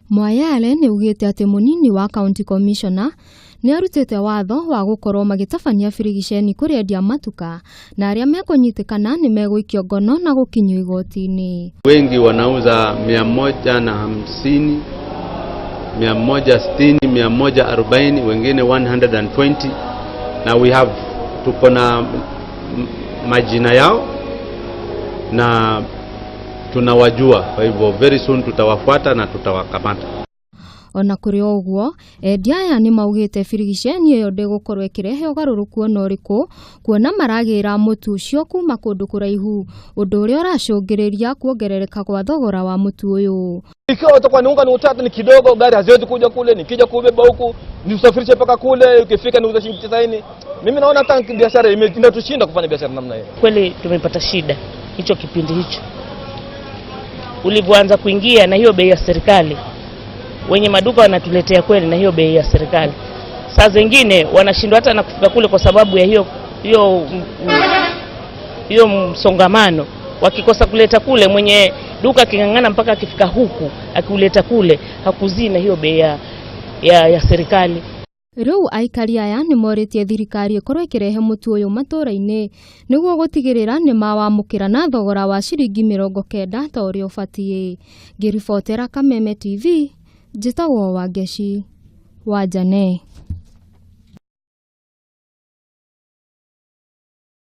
Mwayale nĩ ugĩte atĩ mũnini wa county commissioner nĩ arutĩte watho wa gũkorwo magĩtabania birigiceni kũrĩ endia matuka na arĩa mekũnyitĩkana nĩ megũikio ngono na gũkinyio igoti-inĩ. Wengi wanauza 150, 160, 140, wengine 120, na we have, tuko na majina yao na tunawajua, kwa hivyo very soon tutawafuata na tutawakamata. Ona kũrĩ o ũguo, endia aya nĩ maugĩte birigiceni ĩyo ndĩgũkorwo ĩkĩrehe ũgarũrũku ona ũrĩkũ, kuona maragĩra mũtu ũcio kuma kũndũ kũraihu, ũndũ ũrĩa ũracũngĩrĩria kuongerereka gwa thogora wa mũtu ũyũ. Ikiwa utakuwa ni unga ni utatu ni kidogo, gari haziwezi kuja kule, nikija kubeba huku niusafirishe mpaka kule, ukifika niuze shilingi 90. Mimi naona hata biashara inatushinda kufanya biashara namna hiyo. Kweli tumepata shida hicho kipindi hicho ulivyoanza kuingia na hiyo bei ya serikali, wenye maduka wanatuletea kweli na hiyo bei ya serikali. Saa zingine wanashindwa hata na kufika kule kwa sababu ya hiyo msongamano. Wakikosa kuleta kule, mwenye duka aking'ang'ana mpaka akifika huku akiuleta kule hakuzii na hiyo bei ya serikali. Rĩu aikari aya nĩ morĩtie thirikari ĩkorwo ĩkĩrehe mũtu ũyũ matũũra-inĩ nĩguo gũtigĩrĩra nĩ mawamũkĩra na thogora wa ciringi 90 ta ũrĩa ũbatiĩ. Ngĩribotera Kameme TV, njĩtagwo Wangeci wa Njane.